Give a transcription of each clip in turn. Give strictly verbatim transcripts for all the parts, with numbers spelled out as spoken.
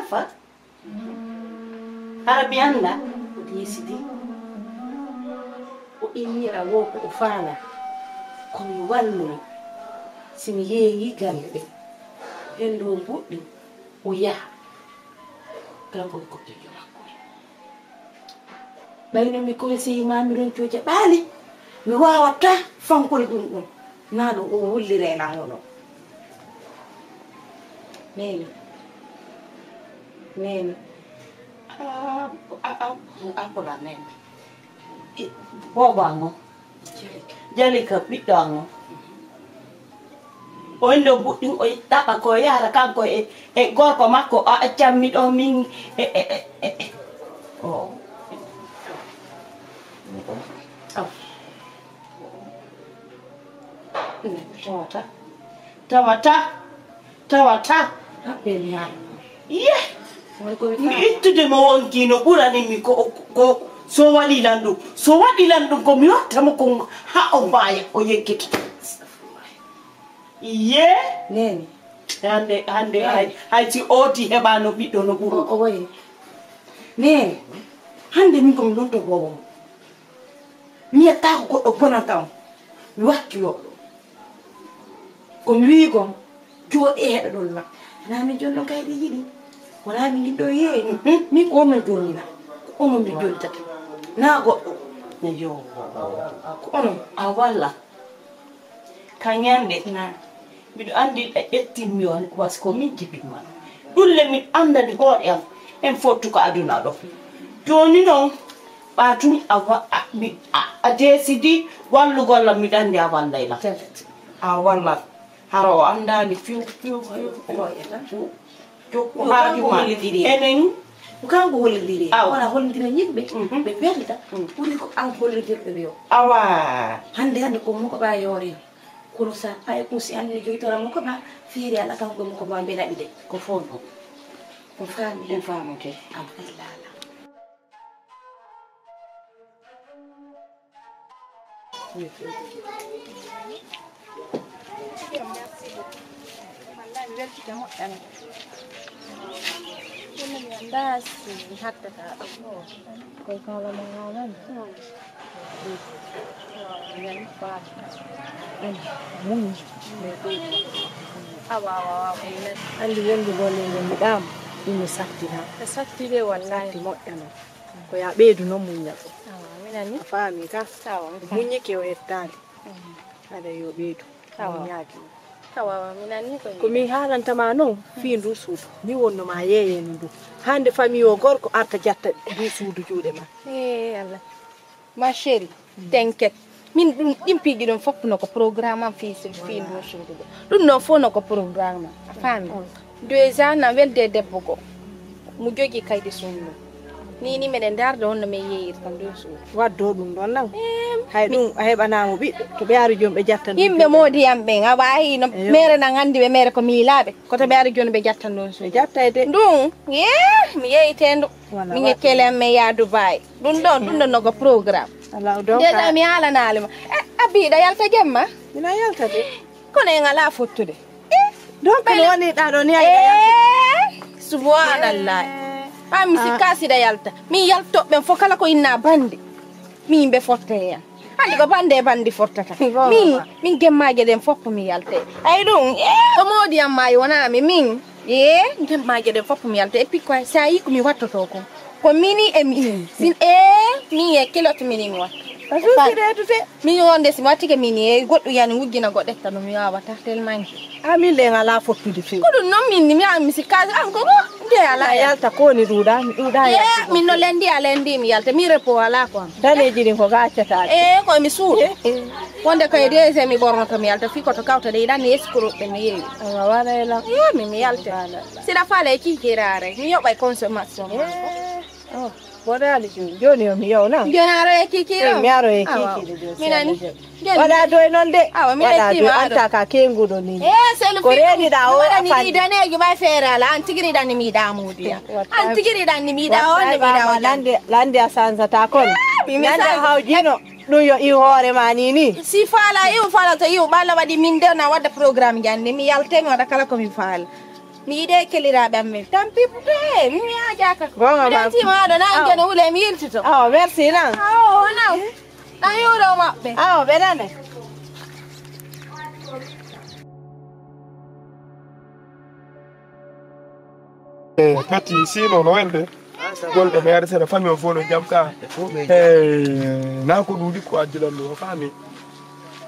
Fa? Hara mi annda? O deesidi. O innira wo ko o faala. Ko mi walloyi. Si mi yeeyi galle ɗen. Henndu o mbuɗɗi. O yaha. Kanko e koppijo makko. Ɓayno mi conseillé ma, mi ronco jaɓaali, mi waawataa fankol ɗum ɗum. Naa ɗo o wulliree laawol o. Neene. Neene. Ah, ah, ah, ah, ko la neene. I, booba ngo. Jalika, ɓiɗɗo ngo. O indo buɗɗin, o ɗaɓa ko yahata kanko e, e gorko makko, o accanmi ɗo min e, e, e, e, e. O. Aw. Tawata. Tawata. Tawata. Ye. Mi ittude mo wonki no ɓurani mi ko, ko so waɗi lan ɗum. So waɗi lan ɗum ko mi watta mo ko ha o maaya, o yeggita. Ye. Neene. Hande, hande, hay, hay si ooti heɓano ɓiɗɗo no ɓuro. O, o wayi. Neene. Hande min ko mi lonto bobo mo. Mi yettaako goɗɗo bonanta on. Mi wakkiloo ɗum. Ko mi wi'i kon, jooɗee heɗa ɗon lan. Naa min jonno kay ɗi yiɗi. Wonaa min ngiɗɗo yeeyi. Min ko onon jonnina. Ko onon mi jontata. Naa goɗɗo. Yo. Ko onon. A walla. Ka ñande, na, miɗo anndi ɓe ƴettin mi on, was ko min jibinma. Ɗulle miɗo anndani hoore am, en fottu ko aduna ɗo. Jooni noon, ɓa tun a wa-, a, mi, a, a décidi wallugol lam, miɗo anndi a wallay lam. A wallat. Hara o anndaani few, few, few, few. Jokku haaju ma. Enen. Ko kanko hollidiri. Awa. Wona hollidira yimɓe. Mhm. Ɓe welta. Mm. Ɓuri ko an hollidirɓe ɓe o. Awa. Hannde, hannde ko moko ɓa yoore. Kono sa paye ko si an ne jogitora moko ɓa, feere ala kanko moko ɓa mbe naɓi de. Ko fof noon. Ko faami. Ɗum faamete. Awa, kay laala. Wallaahi, mi weltiima moƴƴa. Kono mi anndaa si mi hattataa ɗo. Koye kala mo ngaalani. Muñ. Awa, awa, awa, ko mi nani. Anndi wonde golle nde mi ɗaama, ɗum no satti tan. No satti de, wallaahi. Satti moƴƴa noon. Ko ya ɓeydu noon muññal. Awa, mi nani. A faami ka? Awa, mi faami. Muññike o hettaali. Mm. Haɗa yo ɓeydu. Awa. Muññaaki. Awa, awa, mi nani ko. Ko min haalanta ma noon, fii ndu suudu. Mi wonno ma yeeyeno ndu. Hannde famille o gorko arta jatta ndu suudu juuɗe ma. Eh, Allah. Ma chérie, mm, t'inquiète. Min ɗum, ɗin piiji ɗon fof no ko programme am fii, fii ndu suudu ɗo. Ɗum ɗon fof no ko programme am. A faami? Mm. Déjà, na welde debbo go. Mo jogii kaydi suudu. Ni, ni meɗen ndaarde honno min yeeyirta ndu suudu. Waddo ɗum ɗon nan. Em. Hay ɗum a heɓanaama ɓiɗɗo. To ɓe ari joom ɓe jatta ndu. Yimɓe moodi yam ɓen, a waawi no. Eyo. Mere nan anndi ɓe mere ko miilaaɓe. Ko to ɓe ari jooni ɓe jatta ndu suudu. Ɓe jattay de. Ɗum, yee, mi yeeyitee ndu. Wala. Min e waɗi. Kelen men yaa Dubai. Ɗum ɗon, ɗum ɗon no ko programme. Ala, o donka. Déjà mi haalanaali ma. E, a biiɗa yalta jemma? Mina yalta de. Kono en alaa fottude. Eh, donc, no woni ɗa ɗo ni, a yiɗa yaltude? Eh, subhanallah. Eh. Ɓa mi sikka siɗa yalta. Min yaltoɓe ɓen fof kala ko inna bandi. Min ɓe fotte hen. Hannde ko bande e bandi fottata. Min, min gemmaaje ɗen fof ko mi yalte. Ay ɗum, eh, ko moodi am maayi wonaa mi, min. Eh, gemmaaje ɗen fof ko mi yalte. Et puis quoi, sa yi ko mi wattoto ko. Ko mini e mini. Sin, eh, min e kilot mini mi watta. A suusi reedu de. Min wonde si mi wattike mini e goɗɗum yani wujjina goɗɗo etta no mi wawata tellement. A min ɗen alaa fottude few. Ko ɗum noon min mi, mi sikkaade an ko ko nde alaa. A yalta ko ni ɗuuɗa, mi ɗuuɗa. Ye, yaltude. Min no lendi a lendi mi yalta, mi repo alaa ko am. Daneeji ɗin ko gaccata. E ko mi suuɗo. Eh, eh. Wonde ko e deuxième mi ɓornoto mi yalta, fii ko to kawta de, iɗan ni escroc ɓe mi yeewi. Awa, wala e lan. Ye, mi, mi yalta. Wala. Siɗa faale e kiikiraare, mi yoɓa e consommation. Eh. Oh, mboɗo haali jooni. Jooni o mi yawna. Jooni a aroye kiikiiɗe. Eh, mi aroye kiikiiɗe jooni. Mi nani. Jooni. Waɗa doy noon de. Awa, mi waɗa doy, anta ka kenguɗo ni. Eh, c'est le ko reediɗa o waɗani afan. Ni daneeji ɓay feere ala. An tigi riɗan ni mi yiɗa muudi ya. An tigi riɗan ni mi yiɗa on ni mi yiɗa on. Lande, lande a sansata kon. Eh, mi, mi lande sansa. Hawjino. Ɗum yo iw hoore ma ni ni. Si faala iw faala to iw ɓalla waɗi min de na waɗa programme jande. Mi yalte mi waɗa kala ko mi faala. Mi yiɗe keliraaɓe am men. Tampi, eh, mi miyajaaka. Goonga ma. Miɗen tima ɗo, na en jeno wule, mi yiltito. Awa, merci, na. Awa, o na. Na yoro maɓɓe. Awa, ɓe nane. Eh, Pati, sino no welde. Golɗo mi ari seeɗa, famille o fof no jam ka. Eh, na ko ɗuuɗi ko addilan ɗo, famille.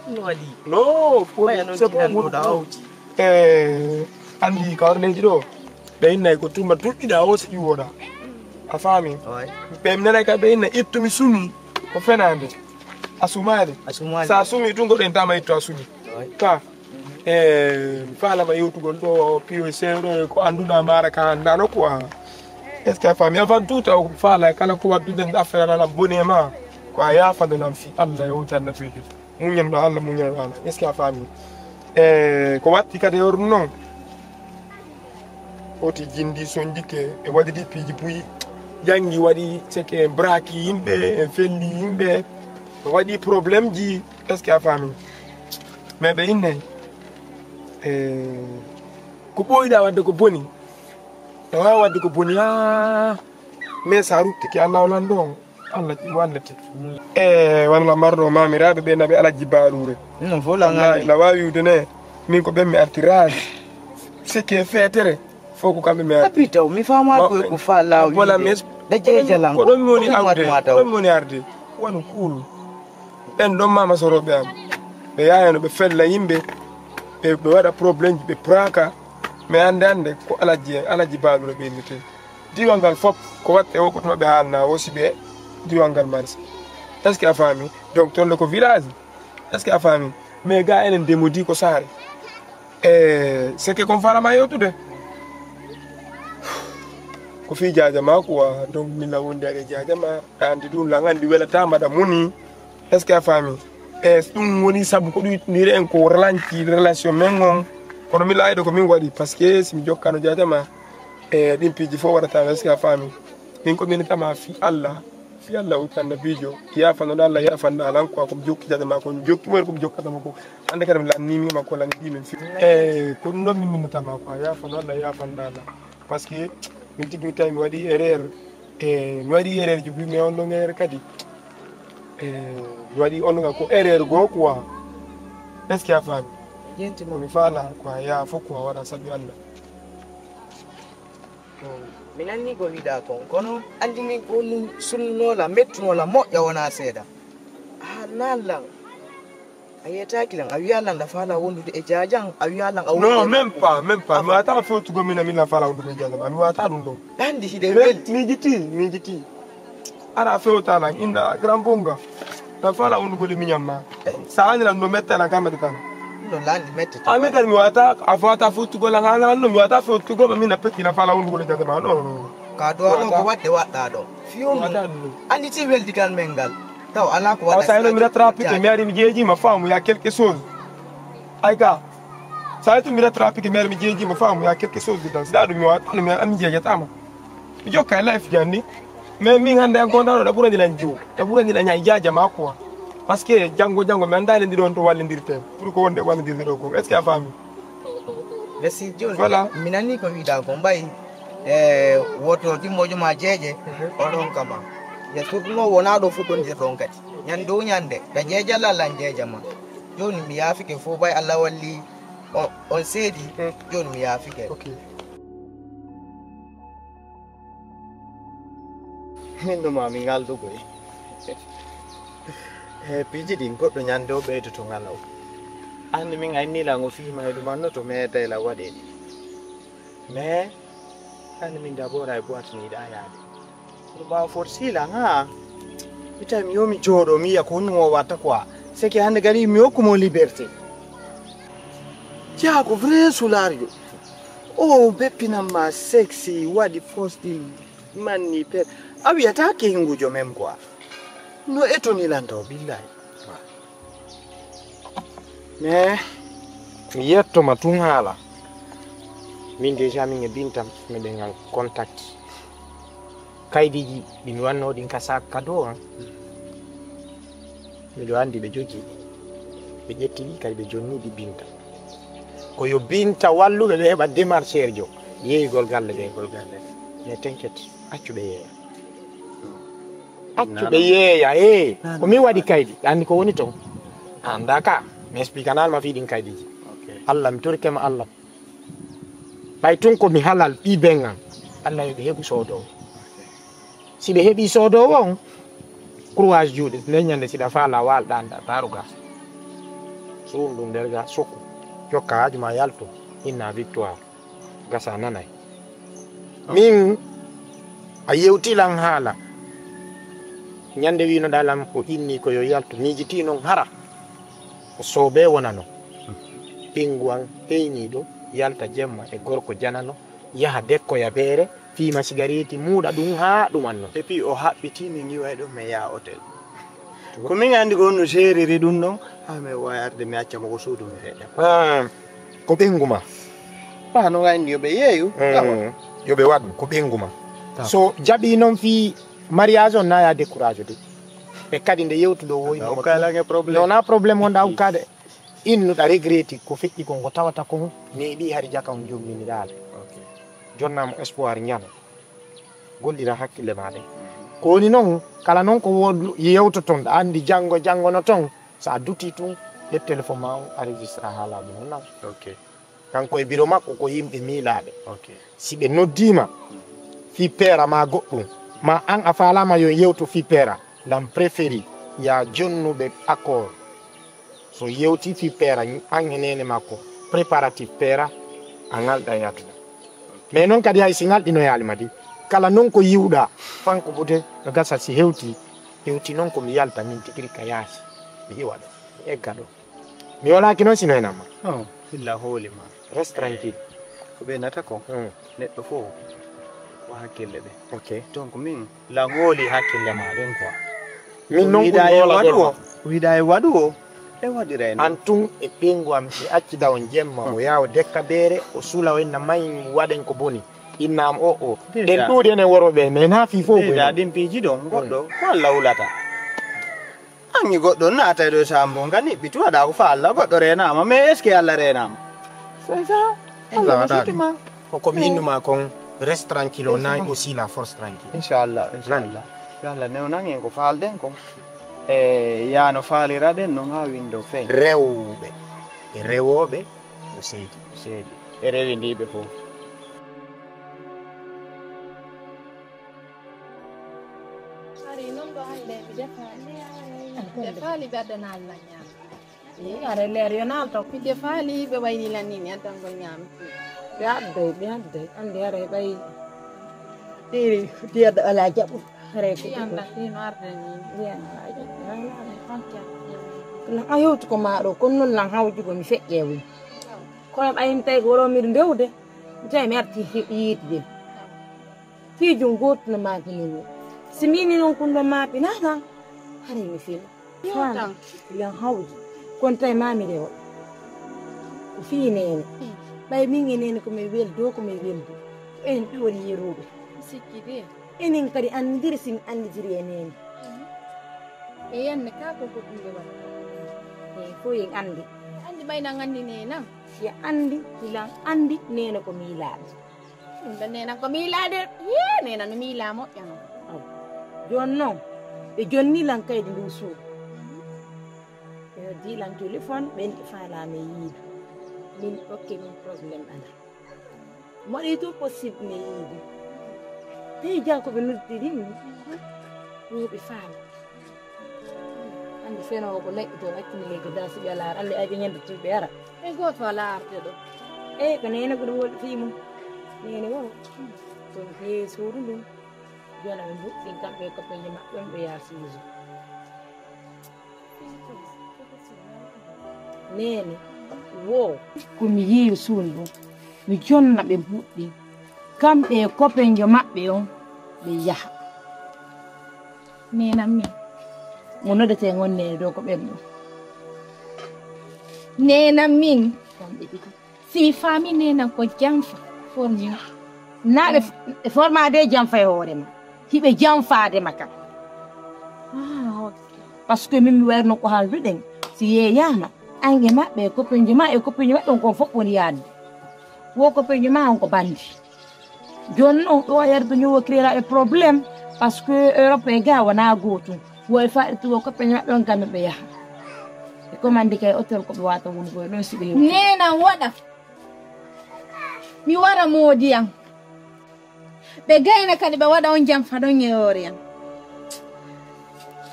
No waɗi? No, ko ɓaya noon c'est bon, tinan ɗo da awdi. Eh, andi ka war leydi ɗo. Ɓe innay ko tuma duɗɗiɗa o si ƴuwoɗa. A faami? Oy. Ɓe nanay ka ɓe inna ittu mi sumi. Ko fenaande. A sumaali. A sumaali. Sa sumi tun ko ɗen tama ittu a sumi. Oy. Ka. Eh, faalama yewtugol ɗo piyo seeɗo ko annduɗa mara ka anndano quoi. Est-ce que a faami? Avant tout, taw faala kala ko waddude affaire alam bone ma. Ko a yaafande lam fi Allah e o tan na fi. Muññanɗo Allah, muññanɗo Allah. Est-ce que a faami? E ko watti kadi e ɗum noon, oti jindi sonjike, e waɗi ɗi piiji buyi, janngi waɗi seke, en braaki yimɓe, en felli yimɓe, waɗi problème ji. Est-ce que a faami? Mais ɓe inne, e ko ɓooyɗa waɗde ko boni, no waawi waɗde ko boni haa, mais sa ruttike Allah o lanɗo on. Allah wallete. E walla marɗo mamiraaɓe ɓe naɓe Alhaji Baaɗuure. Non, fof la wallahi, ngandi. La waawi wiwde ne, min ko ɓen mi arti raage. Seke feetere, fof ko kamɓe mi arti. Appi taw, mi faama ko ko fa laaw wala wiide. Mes-, da jeejalan ko ɗon mi woni arde, ɗon mi woni arde. Wano kuul. Ɓen ɗon mama sorooɓe am. Ɓe yaaya no ɓe fella yimɓe. Ɓe, ɓe waɗa problème ji, ɓe praka. Mais hannde hannde ko Alhaji, Alhaji Baaɗuure ɓe innete. Diiwal ngal fof ko waɗte o ko tuma ɓe haalna o si ɓe diiwal ngal marché. Est-ce que a faami? Donc toon le ko village. Est-ce que a faami? Mais ga enen ndemodi ko saare. E seke kon falama yewtude. Ko fii jaaja ma quoi. Donc min la wondi aɗa jaaja ma. A andi ɗum lan andi welata mbaɗa muni. Est-ce que a faami? E ɗum woni sabu ko ɗum yiɗniri en ko relanci relation men on. Kono mi laayɗo ko min waɗi parce que si mi jokkano jaaja ma e ɗin piiji fof waɗata. Est-ce que a faami? Min ko min tama fi Allah, fi Allah o tan nabiijo. Yaafano Allah, yaafano alan quoi, ko mi jokki jaaja ma ko mi jokki mo ko mi jokkata mo ko. Hannde kadi mi lanni mi ma ko lanni ɗi min fi. E ko ɗum ɗon min min tama quoi, yaafano Allah, yaafano Allah. Parce que min tigi mi tawi mi waɗi erreur. E mi waɗi erreur ji, mi on ɗon erreur kadi. E mi waɗi on ɗon ko erreur goo quoi. Est-ce que a faami? Jenti mo. Mi faala quoi, yaa fof quoi waɗa sabi Allah. Mi nanni ko wiɗa kon, kono andi min ko ɗum sunnola, mettunola, moƴƴa wona seeɗa. A haalnan lan. A yetaaki lan, a wiya lan da faala wondude e jaajan, a wiya lan a non, même pas, même pas. Mi wata fewtugo min, min la faala wondude e jaajan, mi wata ɗum ɗo. Andi hide weldi. Mi jiti, mi jiti. Ara fewta lan, inda grand bonga. La faala wondude e miñam ma. Sa ani lan no metta lan ka metta tan. No lan metta. A metta mi wata, a fata fewtugo lan, ala no mi wata fewtugo, min na petti la faala wondude e jaajan ma. Non, non, non. Ka do ko wadde wadda do. Fiumi. Andi ti weldi kan men ngal. Taw ala ko waɗa. Sa ino mi rattrapike, mi ari mi jeeji ma faamu ya quelque chose. Ay ka. Sa ino mi rattrapike, mi ari mi jeeji ma faamu ya quelque chose de dans. Daɗo mi wata, mi ami jeejatama. Mi jokka e life janni. Mais min hannde an ko ndaɗo da ɓurani lan jiw. Da ɓurani lan ñaay jaaja ma quoi. Parce que janngo janngo mi annda len ɗiɗon to wallindirte. Pour ko wonde wallindirde ɗo ko. Est-ce que a faami? Merci jooni. Voilà. Mi nanni ko wiɗa ko mbayi e woto ɗimmojo ma jeeje. Mhm. Oɗon kama. Ya surtout no wona ɗo fuɗɗondirɗon kadi. Ñande o ñande, ka jeejalla lan jeejama. Jooni mi yaafike fof bay Allah walli on, on seedi. Mhm. Jooni mi yaafike. Ok. Min no ma mi ngaldo boy. E piiji ɗin goɗɗo ñande o ɓeydoto ngala o. Anndi min ay nila ngo fii ma e ɗum annoto meeday la waɗeede. Mais anndi min d'abord ay boîte ni ɗa yaade. Ko ɓaawo fot sila nga. Mi tawi mi yo mi jooɗo mi yiya ko honno o watta quoi. C'est que hannde gari mi hokku mo liberté. Jaa ko vrai sulaarjo. O beppinan ma sexy waɗi posting. Manni per a wiyata kengujo même quoi. No etonilan taw billahi. Mais mi yettoma tun haala. Min déjà min e bintam meɗen ngal contact. Kaydiji ɗi mi wanno ɗin ka sac cadeau an. Miɗo andi ɓe jogi. Ɓe ƴetti ɗi kadi ɓe jonni ɗi binta. Ko yo binta walluɓe ɓe heɓa démarcheur jo. Yeeyugol galle ɓe. Yeeyugol galle. Mais tenket, accu ɓe yeeya. Accu ɓe yeeya, ee. Ko min waɗi kaydi, anndi ko woni toon. A anndaa ka, mi explique anal ma fii ɗin kaydiiji. Ok. Allah, mi torike ma Allah. Ɓay tun ko mi halal ɓii ben an, Allah yo ɓe heɓu soodoowo. Si ɓe heɓii soodoowo on, croise juuɗe, nden ñande si ɗa faalaa waalɗaa nda daaru ga. Suun ɗum nder ga sokku. Jokka haaju ma yalto, inna victoire. Gasa nanay. Min a yewti lan haala. Ñande wiinoɗaa lan ko inni ko yo yaltu, miijiti non hara. Ko soobee wonano. Ɓinngu an peyniiɗo yalta jemma e gorko janano, yaha dekkoya beere, fiima sigareeti, muuɗa ɗum haa ɗumanno. Et puis o haɓɓitii mi ñiway ɗum mi yaha hôtel. Ko min anndi ko on no seeriri ɗum ɗon, haa mi wawi arde mi acca mo ko suudu mi feƴƴa. Ah, ko ɓinngu ma. Ba no anndi yo ɓe yeeyu. Mm. Yo ɓe waɗu ko ɓinngu ma. So jaɓi noon fii mariage on, na ya décourage de. E kadi nde yewtuɗo woyi. Ɗa ukka lange problème. Non, na problème on ɗa ukka de. Innuɗa regretti ko feƴƴi kon, ko tawata kon neeɓi hari jaka on jomminiraade. Ok. Jonna mo espoir ñalo. Gollira hakkille ma ɗen. Ko woni noon, kala noon ko wo-, yewtoton, ɗa anndi janngo, janngo no toon, so a dutii tun, ɗe téléphone ma on, a registra haalaaji mon nan. Ok. Kanko e biro makko ko yimɓe miilaaɓe. Ok. Si ɓe noddiima fii peera ma goɗɗum, ma an a faalaama yo yewtu fii peera, lan préféri ya jonnuɓe accord. So yewti fii peera, an e neene makko, préparatif peera, a ŋalɗa yaltude. Mais noon kadi hay si ŋalɗinoyaali ma di, kala noon ko yiwɗa, fanko bude no gasa si hewti, hewti noon ko mi yalta min tigiri ka yaasi, mi iwa ɗo, mi egga ɗo. Mi walaaki noon si no enamma. Non, illa hooli ma. Reste tranquille. Ko ɓe nata ko, hmm, neɗɗo fof ko hakkille ɓe. Ok. Donc min, la hooli hakkille ma ɗen quoi. Min noon ko yiɗa e waɗu o, ko yiɗa e waɗu o, e waɗirayno. An tun e ɓeyngu am, mi accida on jemma, o yaha o dekka beere, o sula o inna mayi waɗen ko boni. Inna am o o. Ɗen ɗuuɗi enen worɓe ɓe, mais na fii fof ko ɗin piiji ɗon, goɗɗo, ko Allah wulata. Angi goɗɗo naata e ɗo e saambo, nga niɓɓitu waɗa ko fa Allah, goɗɗo reenaama, mais est-ce que Allah reenaama? C'est ça. Allah waɗaali. Ko ko mi innu ma kon, reste tranquille, on a aussi la force tranquille. Inchallah, inchallah. Inchallah, newnan en ko faalɗen kon. E yaano faaliraɗen non haa winndo feeñ. Rewɓe e rewooɓe no seedi. Seedi. E rewindiiɓe fof. Ari noon ɗo hannde mi defaali. Mi defaali ɓe addanaali lan ñaam. Ii, are leer yo naalto. Mi defaali ɓe wayni lan ni mi addan ngol ñaam. Ɓe adday, ɓe adday. Anndi are ɓay. Iri, diyaɗo alaa jaɓu. Are ko. Ii, annda, ii, no arde ni. Ii, annda, alaa jaɓu. Lan a yewti ko maa ɗo, kono noon lan hawjugo mi feƴƴe woni. Kono ɓay mi tawi ko woro miɗo ndewde. Mi tawi mi arti yiide. Piijum gootum no maaki min. Si miini noon kun ɗon maapi nana. Haray mi fina. Yo tan. Yan hawji. Kon tay maami rewa. Ko fii neene. Ɓay min e neene ko min weldo, ko min weldi. Ko en ɓiwon yeruɓe. Sikki de. Enen kadi anndiri sin annditiri e neene. E yande ka ko goɗɗum ɓe waɗa. E fof en anndi. Anndi ɓay nan anndi neene nan. Ya anndi, ilan anndi neene ko miilaaɗo. Ɗum ɗo neena ko miilaade. Yee, neena no miilaa moƴƴa noon. Aw. Jooni noon, ɓe jonni lan kaydi ndu suudu. Ɓe noddi lan telefon, ɓen ɓe faalaa mi yiidu. Min okke min problème alaa. Mo waɗi tout possible mi yiidu. Tey jaa ko ɓe noddi ɗin. Wo ɓe faala. Hannde fenoowo ko laƴƴi toon, accini leydi daa si ɓe alaara, Allah aji ñande tun ɓe ara. Hay gooto alaa arde ɗo. Eey, ko neene ko ɗum woni fii mum. Neene woo. Ɗum heewi suudu ndun. Jooni ɓe mbuɗɗin kamɓe e koppeeje maɓɓe on ɓe yaha suudu. Neene woo. Ko mi yeeyi suudu ndun. Mi jonna ɓe mbuɗɗin. Kamɓe e koppeejo maɓɓe on ɓe yaha. Neenam min. Mo noddetee ngon neene ɗo ko ɓen ɗo. Neenam min. Kamɓe ɗiɗi. Si mi faami neenam ko janfa, formi. Naa ɓe f-, ɓe formaade janfa e hoore ma. Hiɓe janfaade ma kam. Ah, ok. Parce que min mi wayruno ko haalduɗen. Si yeeyaama, ange maɓɓe e koppeejo ma e koppeejo maɓɓe on kon fof woni yaade. Wo koppeejo ma on ko bandi. Jooni noon ɗo yardu ñowo créera e problème, parce que Europe e ga wona gootum. Woy faɗi tuwo ko peña ɗon gamme ɓe yaha. E commande kay hôtel ko ɓe wata woni koye ɗon siɓe hew. Nenan waɗa. Mi wara moodi am. Ɓe gayna kadi ɓe waɗa on jam fa ɗon e hoore am.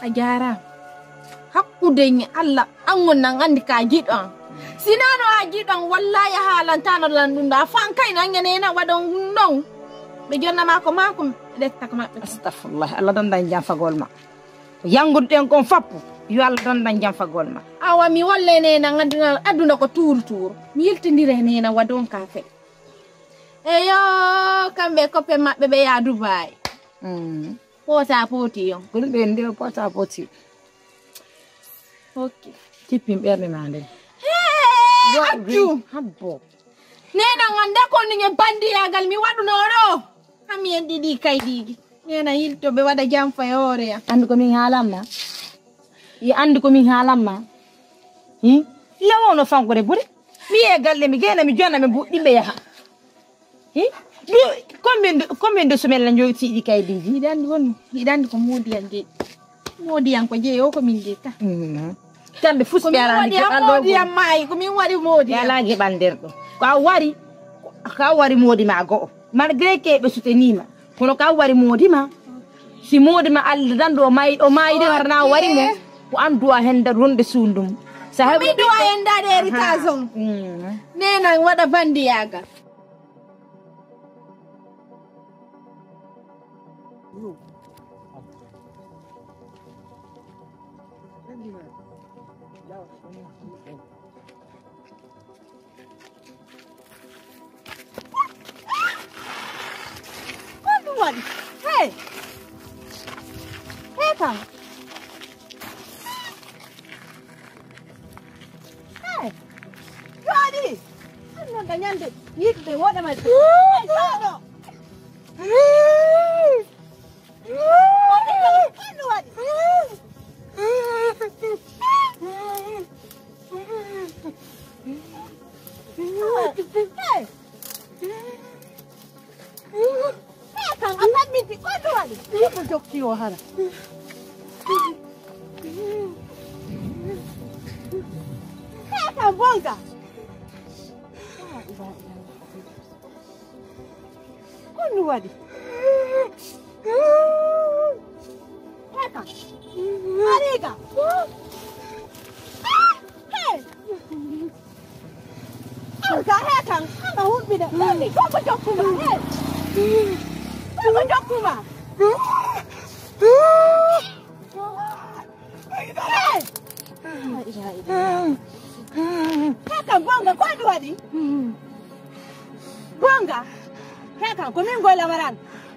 A jaaraama. Hakkude ñi Allah an on nan anndi ka jiɗo an. Si nano a jiɗo an wallahi a haalantano lan ɗum ɗo. A fan kay nan ñanena waɗon non. Ɓe jonna ma ko makko ɓe ɗetta ko maɓɓe. Astagfirullah. Allah dondan jam fagol ma. Ko yangude ɗen kon fappu. Yo Allah dondan jam fagol ma. Awa mi walle nenan aduna, aduna ko tuuru tuuru. Mi yiltindire nenan waɗon ka fe. Eyo kamɓe koppe maɓɓe ɓe yaa Dubai. Mm. Poota pooti yon. Ko ɗum ɓe nde poota pooti. Ok. Kippin ɓerɗe ma nden. Hee, accu. Habbo. Nenan an nde ko ni e bandiyagal mi waɗuno ɗo. Hami en ɗiɗi kaydiji. Nenan yilto ɓe waɗa jam fa e hoore am. Andu ko min haalamma. Yi andu ko min haalamma. Hi? Lawo no fanko de buri. Mi ye galle mi gena mi jona mi buɗɗi ɓe yaha. Hi? Du combien de combien de semaines la njogi tiiɗi kaydiji? Hiɗa anndi won hiɗa anndi ko moodi an jeyi. Moodi an ko jeyi o ko min jeyi ka. Kamɓe fus ɓe alani keɓal ɗo. Moodi an maayi ko min waɗi moodi an. Ala geɓal nder ɗo. Ko a wari ko a wari moodi ma go'o. Malgré que ɓe soutenima kono ka wari moodi ma. Si moodi ma Allah dan ɗo maayi o maayi de warana o wari mo. Ko an duwa hen da ronde sundum. Sa heɓi duwa hen da de rita zon. Nenan waɗa bandiyagal. Ko ɗum waɗi? Hey! Hey kam! Hey! Jooɗi! Ɗum noon dañande yiɗɓe woɗa ma. Hey, jooɗo! Ko ɗum waɗi? Hey! Ɓee kam a famminti ko ɗum waɗi? Ko jokki o hara. Ɓee kam bonga. Ko ɗum waɗi? Ɓee kam. Ariga. Hey! Alga he kan, ama hulɓide. Ɗoni koko jokkuma, hey! Koko jokkuma. Hey! He kan gonga, ko ɗum waɗi? Gonga? He kan ko min goyla waran.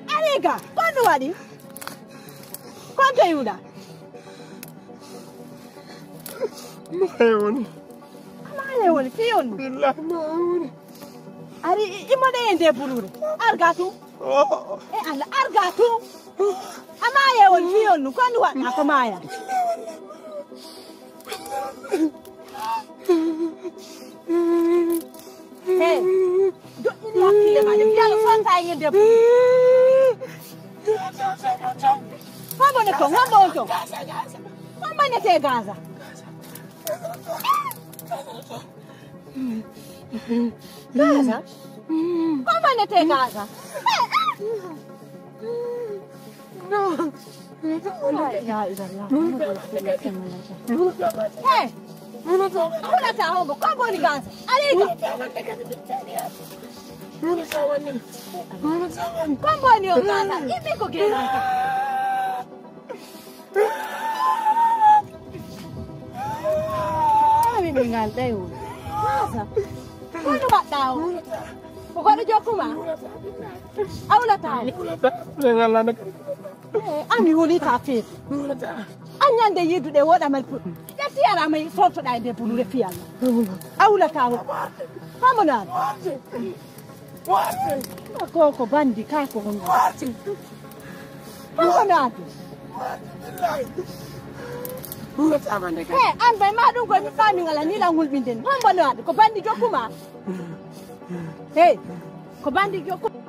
Ariga, ko ɗum waɗi? Konke yuɗa. Maye woni. Maye woni, fi woni. Billahi maye woni. Ari imo de en de burure. Arga tu. E Allah arga tu. Amaye woni fi woni kon wa na ko maya. Hey, joɗɗini hakkille ma de fiyalo sonta e ngel debbo. Hombo ne to, hombo on to. Hombo ne te Gaza. Gaza. Hombo ne te Gaza. Hey, hey. Hulata hombo ko boni Gaza. Alika. Ko boni o Gaza. Imi ko gerata. Ami mi ngal day o. Gaza. Ko no baɗɗa o. Ko goɗɗo jokkuma. A hulata o. Hulata. Hulata. Ami hulita feetu. A ñande yidude woɗa mal puɗɗi. Ƴetti ara may sortoɗa e debbo nure fiyalla. A hulata o. Hamo naade. Ko ko bandi ka ko on. Hamo naade. He an bay ma ɗum koye mi faami ngala ni lan hulɓinden. Hombo naade ko bandi jokkuma. Hey, ko bandi jokkuma.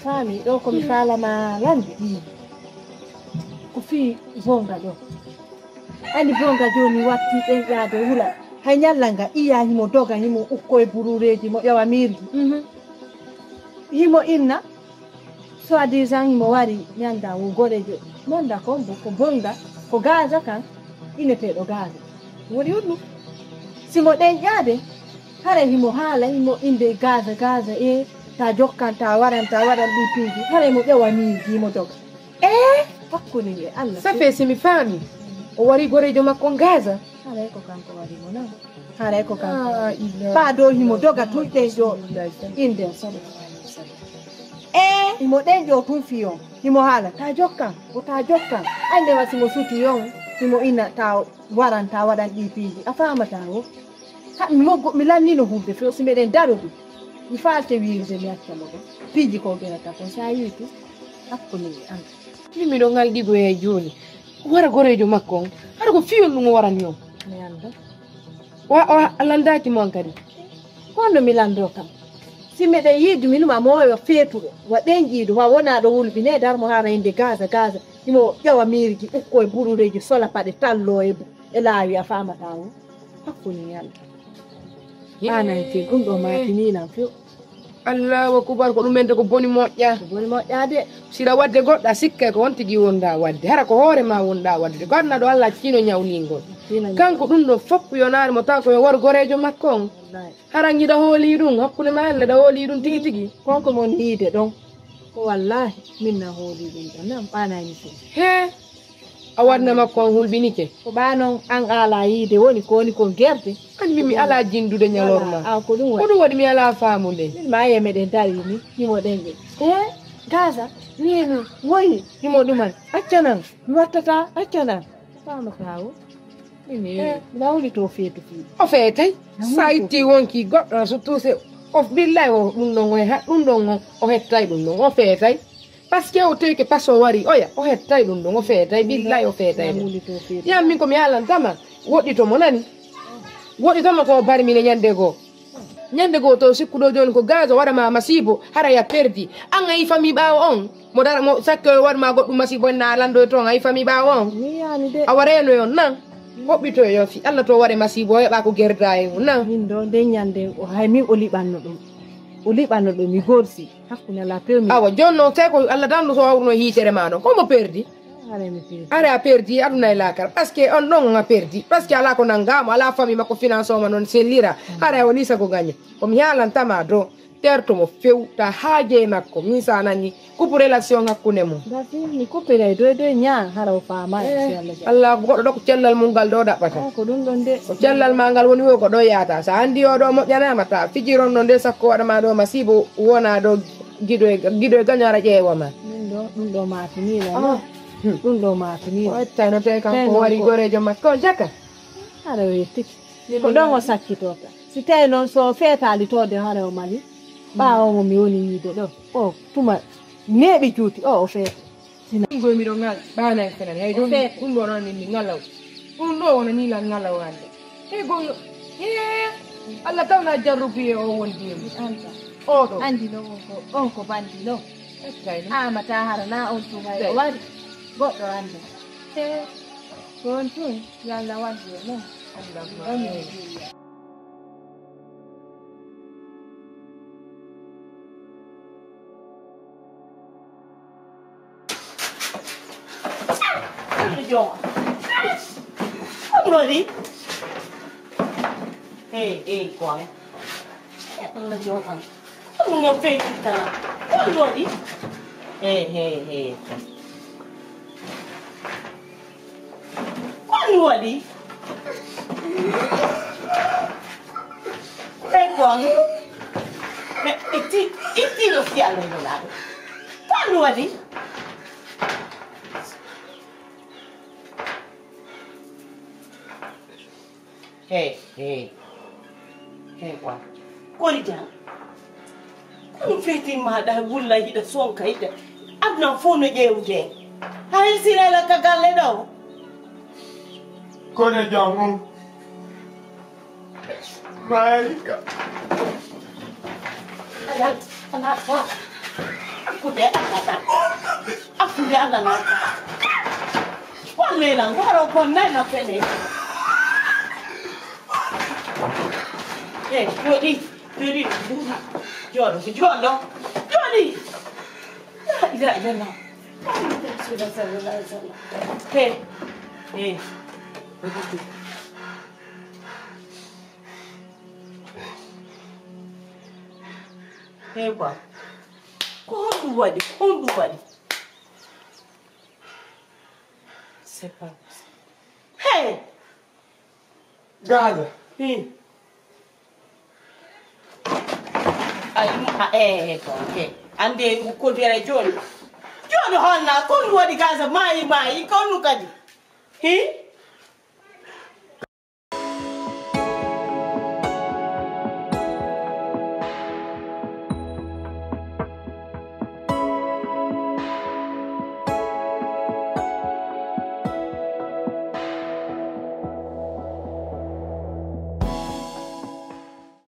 Faami ɗo ko mi faalama lande. Ko fii bonga ɗo. Ani bonga jooni watti ɗen ƴaade wula. Hay ñalla nga iya himo doga, himo ukko e burureeji, mo ƴawa miirji. Mhm. Himo inna, soi-disant himo wari ñanda wo gorejo. Monda kon bo ko bonga, ko Gaza kan, ineteeɗo Gaza. Woni on ɗum. Si mo ɗen ƴaade, hara himo haala, himo inde Gaza, Gaza, e ta jokkan, ta waran, ta waran ɗi piiji. Hara mo ƴawa miiji, mo doga. E hakkunde e Allah. Safe si mi faami. O wari gorejo makko Gaza. Haray ko kanko wari mo non. Haray ko kanko. Ah, illa Ba do himo doga tun ɗen ƴo. Inde. E himo ɗen ƴo tun fiyon. Himo haala, ta jokkan, o ta jokkan. Ay, nde wasi mo suti yon, himo ina ta waran, ta waɗan ɗi piiji. A faamata wo? Ha, mi moggo, mi lannino hulde few, si meɗen darodi. Mi faalte wiide mi acca mo ɗo. Piiji ko gerata kon, sa yiiti, hakkunde e an. Min miɗo ngalɗigo e jooni. Wara goreejo makko on. Hara ko fiyon ɗum o warani on. Mi annda. Wa, wa, a landaaki mo an kadi. Kono mi lando kam. Si meɗen yiidu minuma moyo feetuɗo. Wa ɗen jiidu, wa wona ɗo wulɓine dar mo hara inde Gaza, Gaza. Himo ƴawa miirji, ukko e burureeji, sola paɗe, tallo e bu-, e laawi a faamata wo. Hakkunde e Allah. Ana e ɗum ɗo maaki ni nan few. Allahu akubar, ko ɗum ende ko boni moƴƴa. Ko boni moƴƴa de. Siɗa wadde goɗɗa sikkay ko on tigi wonda wadde. Hara ko hoore ma wonda wadde. Ko aduna ɗo Allah accino ñawlingol. Accino ñawlingol. Kanko ɗum ɗo fof yonaani mo taw ko yo war goreejo makko on. Wallahi. Hara ngiɗa hooli ɗum, hakkunde ma Allah ɗa hooli ɗum tigi tigi. Konko mon yiide ɗon. Ko wallahi, min na hooli ɗum ɗon. Nan ɓaanani ɗum. He. A waɗna makko on hulɓinike. Ko ɓaa non an ala yiide woni ko woni kon gerde. An min mi ala jindude ñalorma. Wala, a ko ɗum waɗi. Ko ɗum waɗi mi ala faamude. Min ma ye meɗen dari ni, himo ɗen ɓe. E Gaza, ni no woyi, himo ɗuman. Accanan, mi wattata, accanan. Faamata wo. Min e, mi nawli to feetu fii. O feetay. Sa itti wonki goɗɗo na suttu se. O billahi o ɗum ɗon o he-, ɗum ɗon o, o hettay ɗum ɗon. O feetay. Parce que o tawike paso wari oya, o hettay ɗum ɗon, o feetay, billahi o feetay ɗum. Yan min ko mi haalantama, woɗɗito mo nani. Woɗɗito mo ko barmine ñande goo. Ñande goo to sikkuɗo jooni ko gaz o waɗa ma masibo, hara ya perdi. An a yi fami ɓaawo on, mo dara, mo sakke o waɗ ma goɗɗum masibo en na lando e toon, a yi fami ɓaawo on. Mi yiyaani de. A wareeno yon nan. Woɓɓito e yon fi, Allah to waɗe masibo, o heɓa ko gerda e mum nan. Min ɗo nde ñande, o hay min o liɓanno ɗum. O liɓanno ɗum, mi gorsi. Hakkunde la permi. Awa, jooni noon, tawi ko Allah tan so wawruno hiitere ma noon. Ko mo perdi? Hare mi perdi. Hare a perdi, aduna e laakara. Parce que on ɗon a perdi. Parce que alaa ko nanngaamo, alaa famille makko finance o ma noon sellira. Hare a woni sago gañe. Ko mi haalantama do. Terto mo few, ta haaje e makko. Min sa nani, kupu relation hakkunde mum. Gasi, mi kupiray doy doy ñaa, hara o faama, eh, si Allah jaɓi. Allah, goɗɗo ɗo ko cellal mum ngal ɗo ɗaɓɓata. Ah, ko ɗum ɗon de. Ko cellal ma ngal woni wo ko ɗo yahata. Sa anndi o ɗo moƴƴanama, ta fijiron ɗon de, sakko waɗa ma ɗo masibo, wona ɗo giɗo e, giɗo e gañara ƴeewa ma. Min ɗo, ɗum ɗo ma finila, ah, no? Hmm. Ɗum ɗo ma finila. O ettayno tawi kanko wari goreejo makko, o jaka. Hara o yettike. Ko ɗon o sakkitota. Si tawi noon so feetaali to de hara o mali. Ɓaawo mo mi woni yiide ɗo. O tuma neeɓi juuti o, o feeta. Ɗum ɗo miɗo ngal, ɓaana e fenan. Hay ɗum, ɗum ɗo noon min mi ngalaw. Ɗum ɗo wona ni lan ngalaw hannde. Hey, gonga. Hey, Allah taw na jarrubi e o won diyam. Mi anta. O ɗo. Andi no on ko, on ko bandi no. Ekkay no. Amata hara na on tuma e o wari. Goɗɗo anda. Hey, ko on tun, yo Allah waddu e non. Allah ma. Amin. Ɗum no jooma. Ɗum no di. Hey, hey, koy. Ɗum no jooma. Ɗum no feƴƴi tan. Ɗum no di. Hey, hey, hey. Ko ɗum waɗi? Ɓe kon. Ɓe itti, itti no fiyallo no laaɗo. Ko ɗum waɗi? Hey, hey. Hey, quoi. Kori jam. Kono fetin maɗa wulla hiɗa sonka hiɗa. Aduna fof no ƴeewde. Hay sirela ka galle ɗo. Kono jam mum. Mayka. Ala, ala, ala. Kude alata. Akude alata. Wallay lan goro kon nana fene. Eh, jooɗi, jooɗi, jooɗo, jooɗo, jooɗi. La ilaha illallah. Rasulullah sallallahu alaihi wasallam. Hey. Hey. Hey, quoi? Ko honɗum waɗi? Ko honɗum waɗi? C'est pas possible. Hey! Gaza. Hey. Ay, ma, eh, eh, ko, eh. Ande ko dere joni. Joni honna, ko honɗum waɗi Gaza? Maayi, maayi, ko honɗum kadi? Hi?